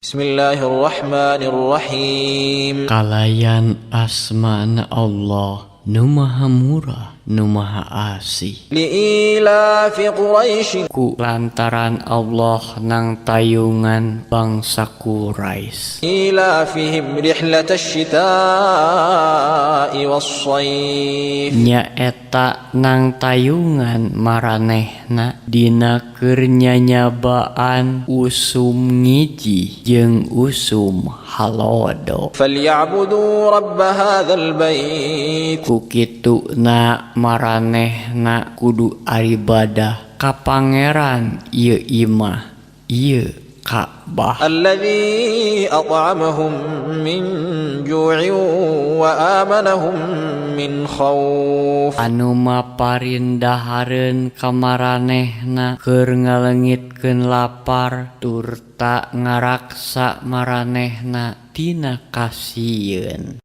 Bismillahirrahmanirrahim. Kalayan asmana Allah nu maha murah nu maha asih. لإيلاف قريش. Ku lantaran Allah nang tayungan bangsa Quraisy. إيلافهم رحلة الشتاء والصيف. Nyaeta nang tayungan maranehna dina keur nyanyabaan usum ngijih jeung usum halodo. فليعبدوا رب هذا البيت. Ku kituna maranehna kudu aribadah ka Pangeran ieu imah, ieu Ka'bah. الذي أطعمهم من جوع وآمنهم من خوف. Anu maparin dahareun ka maranehna keur ngalengitkeun lapar turta ngaraksa maranehna tina kasieun.